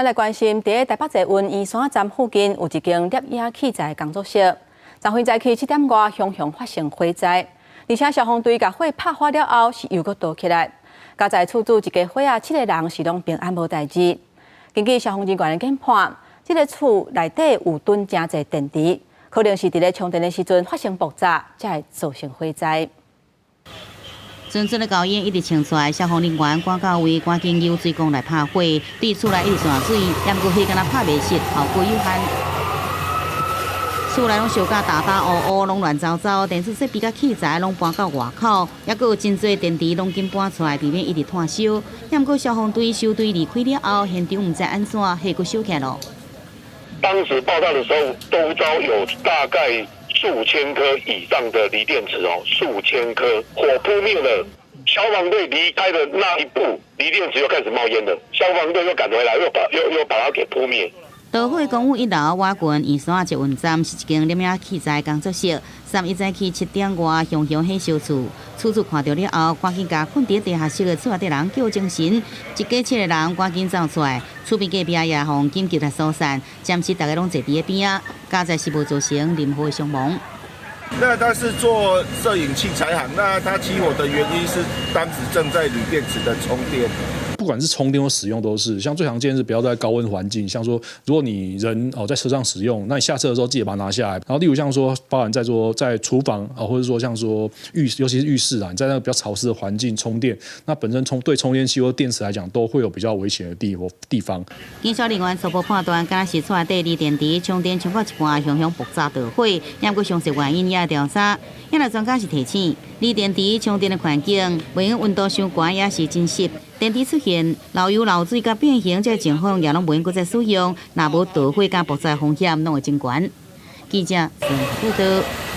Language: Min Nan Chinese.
咱來關心，佇台北捷運圓山站附近有一間攝影器材工作室，昨昏早起7點外，雄雄發生火災，而且消防隊共火拍發了後，是又閣著起來。佳哉厝主一家伙仔七個人是攏平安無代誌。根據消防人員的研判，這个厝內底有囤誠濟電池，可能是佇咧充電的時陣發生爆炸，才會造成火災。陣陣的高煙一直衝出來，消防人員趕到位，趕緊用水管來拍火，對厝內一直灑水，毋過火敢若拍袂熄，效果有限。厝內攏燒甲焦焦烏烏，攏亂糟糟，電子設備佮器材攏搬到外口，猶閣有真濟電池攏緊搬出來，避免一直湠燒。毋過消防隊收隊離開了後，現場毋知按怎火閣燒起來囉。當時爆炸的時候，周遭有大概數千顆以上的鋰電池哦，數千顆，火撲滅了，消防隊離開的那一步，鋰電池又開始冒煙了，消防隊又趕回來，又把它給撲滅。導火公寓一樓瓦郡圓山捷運站是一間攝影器材工作室。31早起7點外，熊熊火燒厝，厝主看著了後，趕緊共睏佇地下室的厝內底人叫精神，一家七個人趕緊走出來，厝邊隔壁也予緊急來疏散，暫時逐家攏坐佇咧邊仔，佳哉是無造成任何的傷亡。那他是做攝影器材行，那他起火的原因是當時正在鋰電池的充電。不管是充電或使用都是，像最常見是不要在高溫環境，像說如果你人哦在車上使用，那你下車的時候記得把它拿下來。然後例如像說，包含在說在廚房啊，或者說像說浴，尤其是浴室啊，你在那個比較潮濕的環境充電，那本身對充電器或電池來講都會有比較危險的地方。警消人員初步判斷，敢若是厝內底鋰電池充電充到一半，熊熊爆炸著火，毋過詳細原因也調查。業內專家是提醒，鋰電池充電的環境，袂用溫度傷懸，也是真濕。電池出現漏油、漏水佮變形這情況，也攏袂用閣再使用。若無著火佮爆炸風險，攏會真懸。記者孫報道。